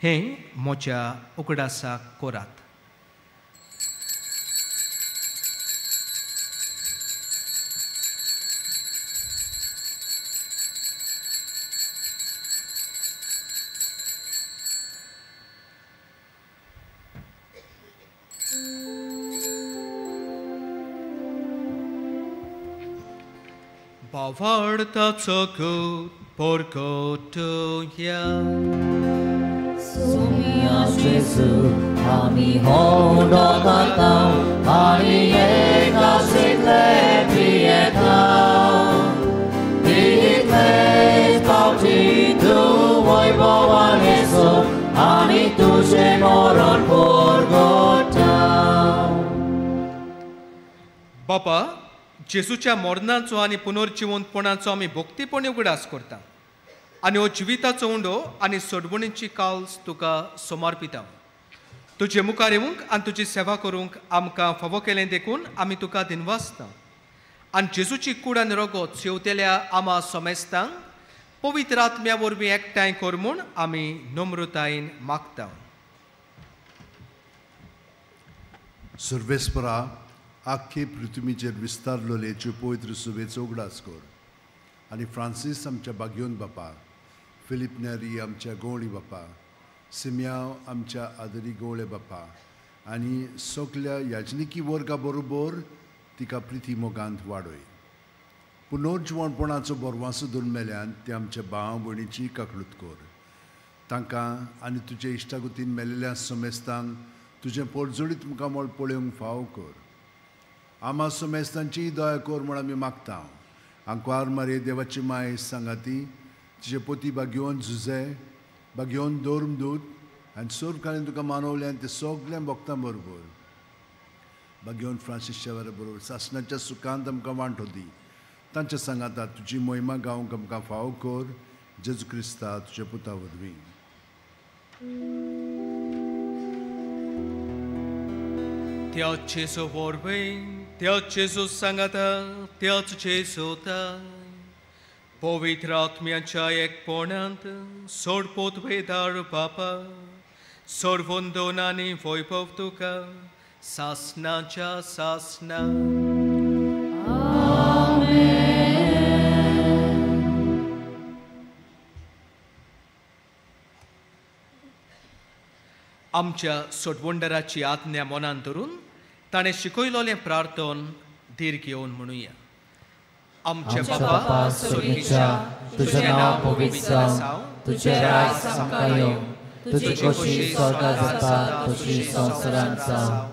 Speaker 1: हें म्हज्या उगडासाक करात. भावार्थाचो परगटया.
Speaker 5: सोम्या जेजू आमी होंडो खाता आनी एकाशितले पियेता. तितलेच पावटी तूं वैभवान येसो आनी तुजें मरण परगटा.
Speaker 1: बापा, जेजूच्या मरणाचो आनी पुनर्जिवंतपणाचो आमी भक्तीपणी उगडास करता आनी हो जिविताचो उंडो आनी सोडवणीची काल्स तुका समर्पिता. तुजे मुखार येवंक आनी तुजी सेवा करूंक आमकां फावो केलें देखून आमी तुका दिनवासता. आनी जेजूची कूड आनी रगत शेवतेल्या आमा समेस्तांक पवित्र आत्म्या वरवीं एकठांय कर म्हूण आमी नम्रतायेन मागता.
Speaker 8: सर्वेस्परा, आख्खे पृथ्वीचेर विस्तारलेलेच्यो पवित्र सुबेचो उगडास कर आनी फ्रांसीस आमच्या बागयोन बापा, फिलीप नेरी आमच्या गवळी बापा, सिमयाव आमच्या आदरी गवळे बापा आनी सगल्या याजनिकी वर्गा बरोबर तिका प्रिती मोगांत वाडय. पुनर्जिवणपणाचो बोरवासो धरून मेल्यान ते आमच्या भाव भयणीची काकळूत कर. तांकां आनी तुजे इश्टागतीन मेलेल्या समेस्तांक तुजें पोरजोडीत मुखामळ पळोवंक फावो कर. आमा समेस्तांची दया कर म्हूण आमी मागता. आंकवार मारये देवाची माय सांगाती तिचे पोती बागयोवन झुजे बागयोवन धर्मदूत आनी सर्वकालीन तुका मानवलें आनी ते सगळ्या भक्तां बरोबर बागयोवन फ्रांसीस शेवरा बरोबर सासणाच्या सुखांत आमकां वांटो दी. तांच्या सांगाता तुजी मोहिमा गावंक आमकां फावो कर. जेजू क्रिस्ता तुज्या पुता वरवीं.
Speaker 1: त्याच जेजू वरवीं, त्याच जेजू सांगाता, त्याच जेजूता पवित्र आत्म्याच्या एकपणांत सोडपोत वेदार बापा, सर्वंदन आनी वैभव तुका सासणाच्या सासणा. आमच्या सोडवंडराची आज्ञा मनान धरून ताणें शिकयलोलें प्रार्थन धीर घेवन म्हणुया. आमच्या बापा
Speaker 2: स्वर्गीच्या, तुजें नांव पवित्र जावं, तुजें राज आमकां येवं, तुजी खोशी स्वर्गांत जाता तशी संवसारांत जावं.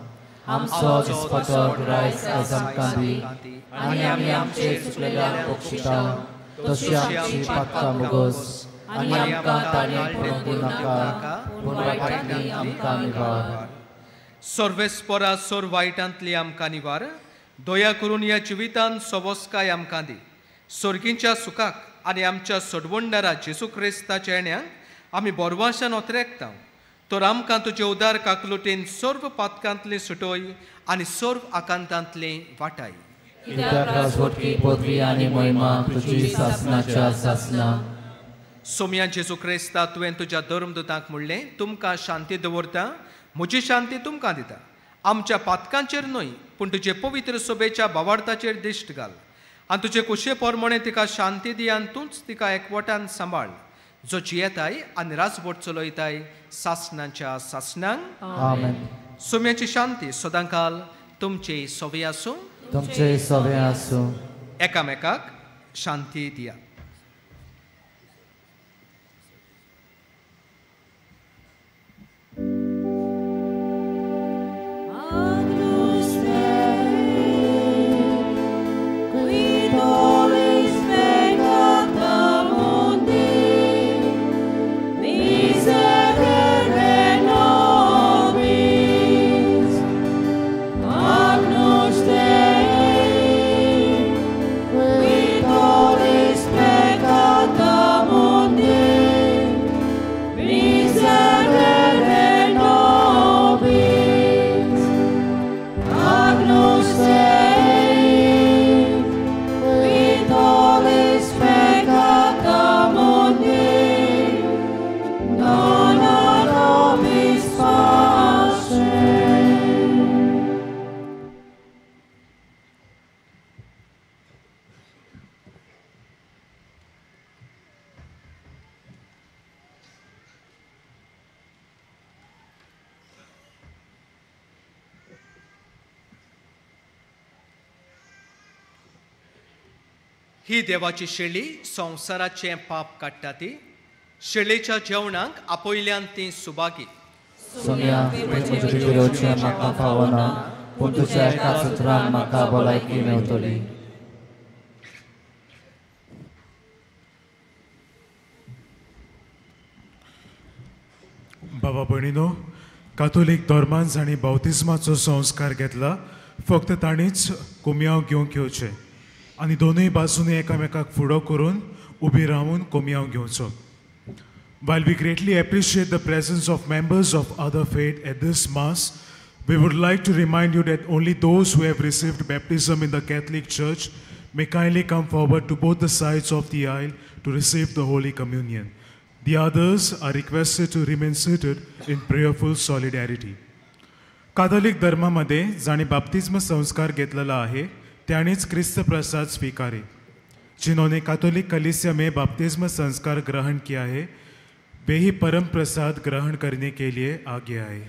Speaker 2: आमचो दिसपटो रायस आयज आमकां दी आनी आमी आमचे चुकलेल्यांक बक्षिता तशी आमची पातकां मुगोस आनी आमकां ताणें पडोवंक दिवनाका, पूण वायटांतली आमकां निवार.
Speaker 1: सर्वेस्परा सोर वायटांतली आमकां निवार. दया करून ह्या जिवितान सोबसकाय आमकां दी. सोर्गींच्या सुखाक आनी आमच्या सोडवणदारा जेजू क्रिस्ताच्या येण्याक आमी बोरवाशान ओतरेकता. तर आमकां तुजे उदार काकलुटीन सर्व पातकांतली सुटोय आनी सर्व आकांतांतली वाटाय.
Speaker 2: कित्याक राजवटकी पदवी आनी महिमा तुजी सासणाच्या सासणा.
Speaker 1: सोम्या जेजू क्रिस्ता, तुवें तुज्या धर्मदूतांक म्हणलें, तुमकां शांती दवरता, म्हजी शांती तुमकां दिता. आमच्या पातकांचेर न्हय पूण तुजे पवित्र सभेच्या भावार्थाचेर दिश्ट घाल आनी तुजे कुशे प्रमाणे तिका शांती दी आनी तूंच तिका एकवटान सांबाळ, जो जियेताय आनी राजवट चलयताय सासणाच्या सासणांक.
Speaker 2: आमेन.
Speaker 1: सोम्याची शांती सदांकाल तुमचे सवे आसूं,
Speaker 2: तुमचे सवे आसूं.
Speaker 1: एकामेकाक शांती दिया.
Speaker 5: Agnus Dei, qui tollis
Speaker 1: ही देवाची शेळी संवसाराचें पाप काडटा ती शेळेच्या जेवणाक आपयल्यान ती सुभागी.
Speaker 2: सोम्या, तुवें म्हजे भितर येवचें म्हाका फावना, पूण तुज्या एका सुत्रान म्हाका भलायकी मेवतली.
Speaker 9: बाबा भयणीनो, कातोलीक धर्मान जांणी बाप्तिज्माचो संस्कार घेतला फक्त तांणीच कोमयांव घेवंक येवचें आनी दोनूय बाजूनी एकामेकाक फुडो करून उबी रावून कोमयांव घेवचो. While we greatly appreciate the presence of members of other faith at this Mass, we would like to remind you that only those who have received baptism in the Catholic Church may kindly come forward to both the sides of the aisle to receive the Holy Communion. The others are requested to remain seated in prayerful solidarity. Catholic धर्मामध्ये जाणे बाप्तिज्म संस्कार घेतलेला आहे त्यानेच क्रिस्त प्रसाद स्वीकारे. जिन्होंने Catholic कलीसिया में बाप्तिज्म संस्कार ग्रहण किया है वे ही परम प्रसाद ग्रहण करने के लिए आगे आए.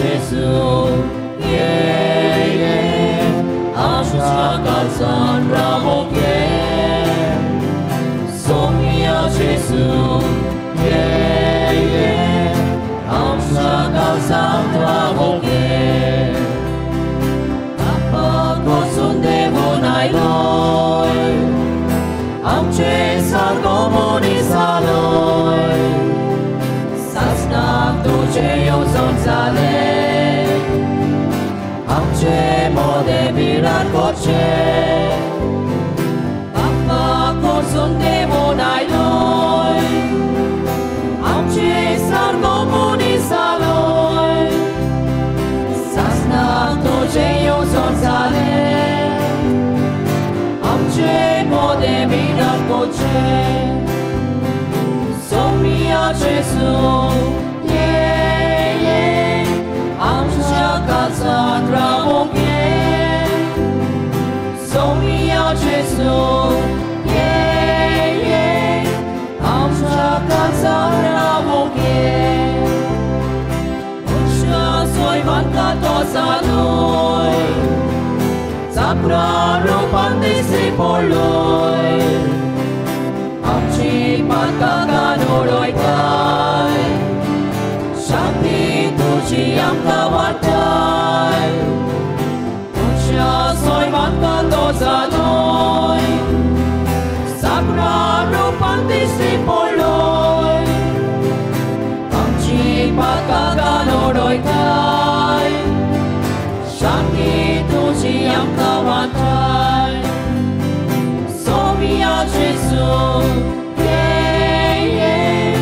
Speaker 2: Gesù, yeah, yeah, आमच्या काळजान रावोंक ये. सोम्या जेजू, yeah, yeah, आमच्या काळजान रावोंक ये. बापा कोसून देवून आयलोय, आमचे सारको मनीस जालोय, सासणाक तुजें येवजण जालें, आमचे मोदें विरार करचें. बापा कोसून देवून आयलोय, आमचे सारको मनीस जालोय, सासणाक तुजें येवजण जालें, आमचे मोदें विरार करचें. सोम्या जेजू, yeah, yeah, आमच्या काळजान रावोंक ये. सोम्या जेजू, yeah, yeah, आमच्या काळजान रावोंक ये. मनशा सोयवांका तो जालोय, चाकरा रुपान दिसली पडलोय, आमची पातकां घालून उडयताय, शांती तुजी आमकां वाडटाय. मनशा सोयवांका तो जालोय, चाकरा रुपान दिसली पडलोय, आमची पातकां घालून उडयताय, शांती तुजी आमकां वाडटाय. सोम्या जेजू, yeah, yeah,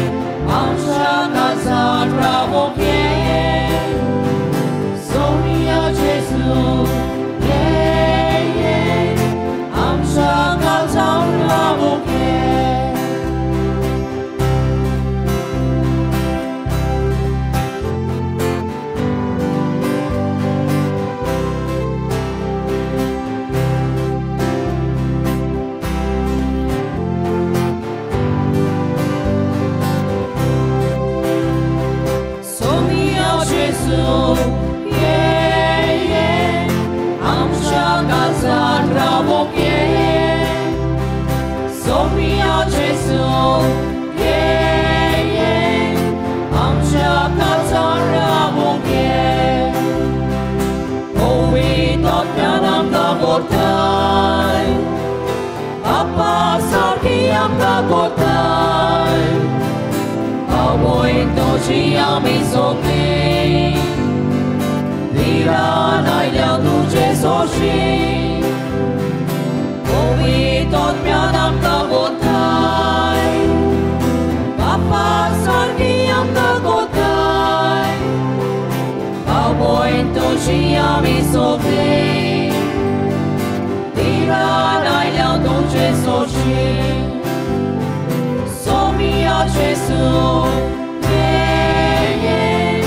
Speaker 2: आमच्या काळजान रावोंक ये. सोम्या जेजू, yeah, yeah, आमच्या काळजान रावोंक ये. Sommia Gesù, yeah, yeah, आमच्या काळजान रावोंक ये. Sommia Gesù, yeah, yeah, आमच्या काळजान रावोंक ये. पवित्र आमकां व्हरताय, बापा सारकी आमकां करताय, आवय तुजी आमी सगळीं धिरान आयल्या तुजे सोरशीं. पवित्र आमकां व्हरताय, बापा सारकी आमकां करताय, आवय तुजी आमी सगळीं धिरान आयल्या तुजे सोरशीं. Sommia Gesù, yeah, yeah,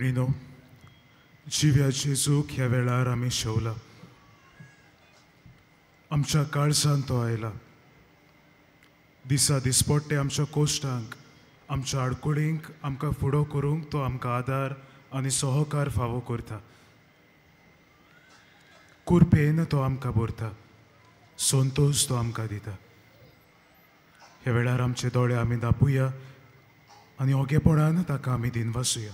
Speaker 9: भयणीनो, जिव्या जेजूक ह्या वेळार आमी शेवला. आमच्या काळजान तो आयला. दिसा दिसपट्टे आमच्या कोश्टांक, आमच्या आडकुळींक आमकां फुडो करूंक तो आमकां आदार आनी सहकार फावो करता. कुरपेन तो आमकां भरता, संतोश तो आमकां दिता. ह्या वेळार आमचे दोळे आमी दापुया आनी ओगेपणान ताका आमी दिनवासुया.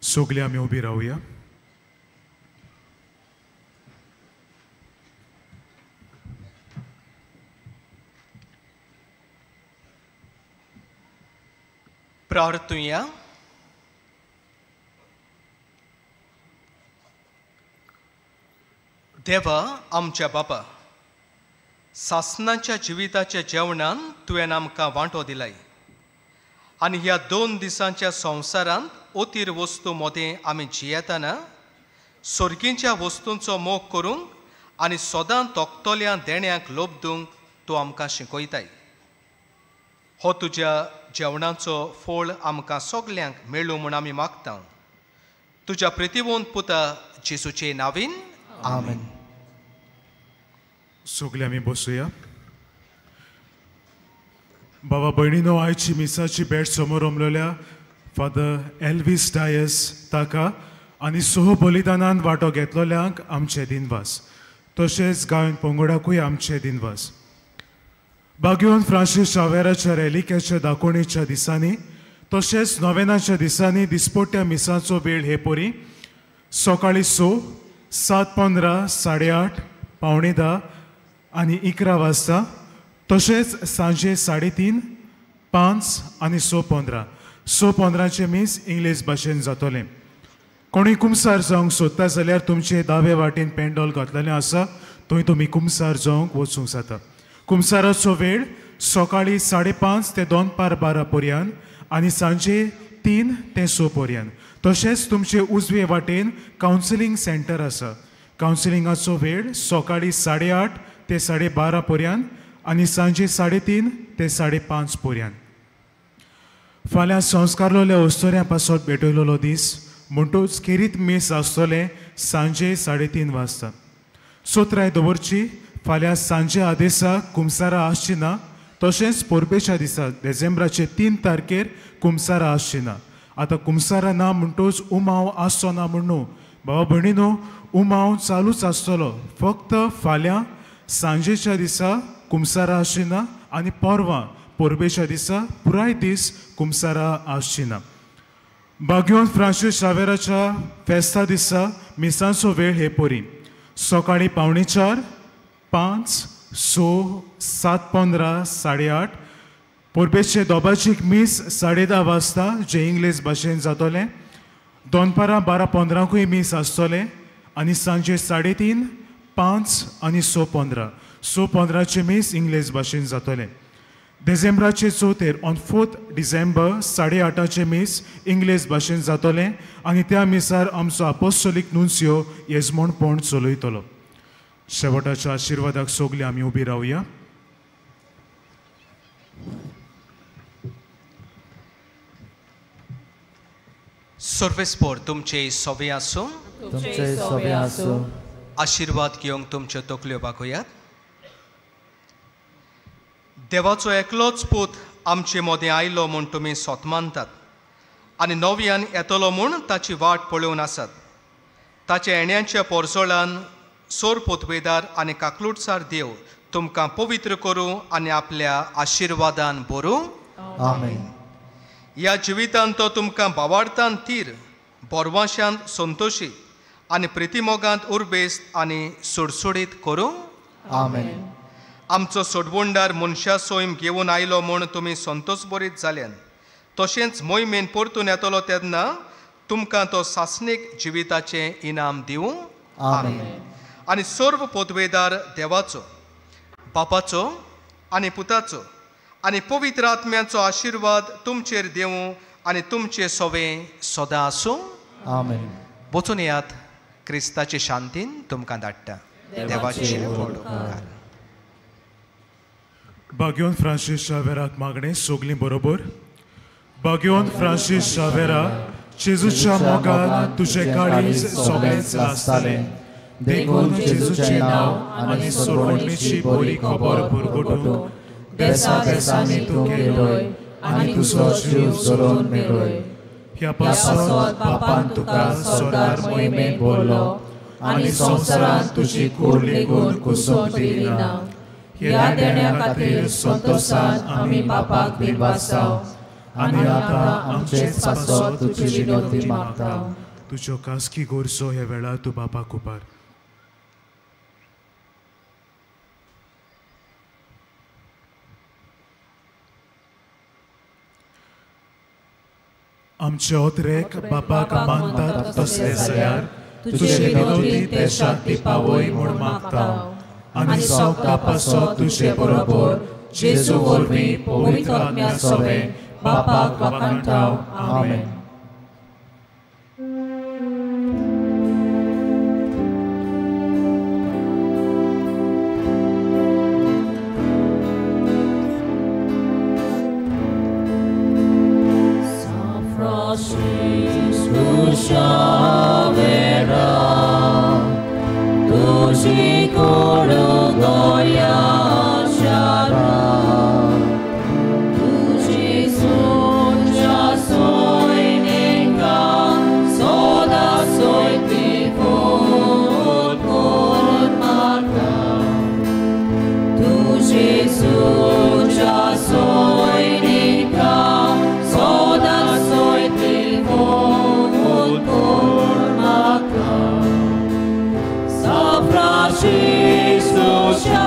Speaker 9: सगळे आमी उबी रावया.
Speaker 1: प्रार्थुया. देवा आमच्या बापा, सासनाच्या जिविताच्या जेवणान तुवें आमकां वांटो दिलाय आनी ह्या 2 दिसांच्या संवसारांत ओतीर वस्तू मदें आमी जियेतना सर्गींच्या वस्तूंचो मोग करूंक आनी सदां तोखतल्या देण्यांक लोबदूंक तूं आमकां शिकयताय. हो तुज्या जेवणाचो फोळ आमकां सगल्यांक मेळूं म्हूण आमी मागता. तुज्या प्रितीवंत पुता जेजूचे नावीन, आमेन.
Speaker 9: सगळे आमी बसुया. बाबा भयणीनो, आयची मिसाची भेट समोर उमलोल्या फादर एल्वीस डायस ताका आनी सोह बलिदानान वांटो घेतलोल्यांक आमचे दिनवास. तशेंच गायन पंगडाकूय आमचे दिनवास. बाग्योन फ्रांसीस शावेराच्या रेलिक्याच्या दाकोणेच्या दिसांनी तशेंच नोवेनाच्या दिसांनी दिसपट्ट्या मिसाचो वेळ हे परी सकाळीं 6, 7:15, 8:30, 9:45 आनी 11 वाजता, तशेंच सांजे 3:30, 5 आनी 6:15. 6:15 मीस इंग्लीश भाशेन जातलें. कोणूय कुमसार जावंक सोदता जाल्यार तुमचे दावे वाटेन पेंडॉल घातलेलें आसा, थंय तुमी कुमसार जावंक वचूंक जाता. कुमसाराचो वेळ सकाळीं 5:30 ते 11:45 पर्यंत आनी सांजे 3 ते 6 पर्यंत. तशेंच तुमचे उजवे वाटेन कावन्सिलींग सेंटर आसा. कावन्सिलिंगाचो वेळ सकाळीं 8:30 ते 12:30 पर्यंत आनी सांजे 3:30 ते 5:30 पर्यंत. फाल्यां संस्कारलोल्या अस्तोऱ्यां पासत भेटयलेलो दीस म्हणटूच खेरीत मीस आसतलें सांजे 3:30 वाजता. सोत्राय दवरची फाल्यां सांजे आदेसाक कुमसारा आसची ना. तशेंच परबेच्या दिसा डिसेंबराचे 3 तारखेर कुमसारा आसची ना. आतां कुमसारा ना म्हणटूच उमाव आसचो ना म्हूण न्हू बाबा भयणीनो, उमाव चालूच आसतलो. फक्त फाल्यां सांजेच्या दिसा कुमसारा आसची ना आनी परवां परबेच्या दिसा पुराय दीस कुमसारा आसची ना. बाग्योन फ्रांसीस शावेराच्या फेस्ता दिसा मिसांचो वेळ हे परी सकाळीं 3:45, 5, 6, 7:15, 8:30. परबेचे दोबाचीक मीस 10:30 वाजता जे इंग्लीश भाशेन जातलें. दनपारां 12:15 मीस आसतलें आनी सांजे 3:30, 5 आनी 6:15. 6:15 मीस इंग्लीश भाशेन जातलें. डिसेंबराचे 4 ऑन 4 डिसेंबर 8:30 मीस इंग्लीश भाशेन जातलें आनी त्या मिसार आमचो आपोस्टोलीक नुन्सियो येजमणपण चलयतलो. शेवटाच्या आशिर्वादाक सगळीं आमी उबी रावया.
Speaker 1: सर्वेस्पोर तुमचे सोबे आसूं,
Speaker 2: तुमचे सोबे आसूं.
Speaker 1: आशिर्वाद घेवंक तुमच्यो तकल्यो बागोयात. देवाचो एकलोच पूत आमचे मदें आयलो म्हूण तुमी सोत मानतात आनी नव्यान येतलो म्हूण ताची वाट पळोवन आसात. ताच्या येण्याच्या पोरसोळान सोर पोतवेदार आनी काकलुटसार देव तुमकां पवित्र करूं आनी आपल्या आशिर्वादान भरूं.
Speaker 2: आमेन.
Speaker 1: ह्या जिवितांत तो तुमकां भावार्थान थीर, बोरवाशांत संतोशी आनी प्रितीमोगांत उर्बेस्त आनी सुडसुडीत करूं.
Speaker 2: आमेन.
Speaker 1: आमचो सोडवणदार मनशा सोयम घेवन आयलो म्हूण तुमी संतोष बरीत जाल्यान, तशेंच मोहिमेन परतून येतलो तेन्ना तुमकां तो सासणीक जिविताचें इनाम दिवं.
Speaker 2: आमेन.
Speaker 1: आनी सर्व पदवेदार देवाचो, बापाचो आनी पुताचो आनी पवित्र आत्म्याचो आशिर्वाद तुमचेर देवूं आनी तुमचे सोवे सदां आसूं.
Speaker 2: आमेन.
Speaker 1: वचून येयात, क्रिस्ताचे शांतीन तुमकां धाडटा. देवाचे व्हड उपकार.
Speaker 9: बाग्योन फ्रांसीस शावेराक मागणें सगलीं बरोबर. बाग्योन फ्रांसीस शावेरा, जेजूच्या मोगान तुजें काळीज सगळेंच आसतालें, देखून जेजूचें नांव आनी सोडवणीची बरी खबर पुरगुटूंक देसा देसांनी तूं गेलोय आनी तुजो जीव जोडून मेळय. ह्या पासत बापान तुका स्वर्गार मोहिमेन बोल्लो आनी संवसारांत तुजी कूड लेगून कुसूंक दिली ना. ह्या देण्या खातीर संतोशान आमी बापाक दिनवासाव आनी आतां आमचेच पासत तुजी विनवती मागता. तुज्यो खासगी गरजो ह्या वेळार तूं बापाक उबार. आमचे ओतरेक बापाक मानतात तसले जाल्यार तुजे विनवती ते शांती पावय म्हूण मागता आनी सगळ्या पासत तुजे बरोबर जेजू वरवीं पवित्र आत्म्या सवें बापाक वाखाणटा. आमेन.
Speaker 5: Francisco.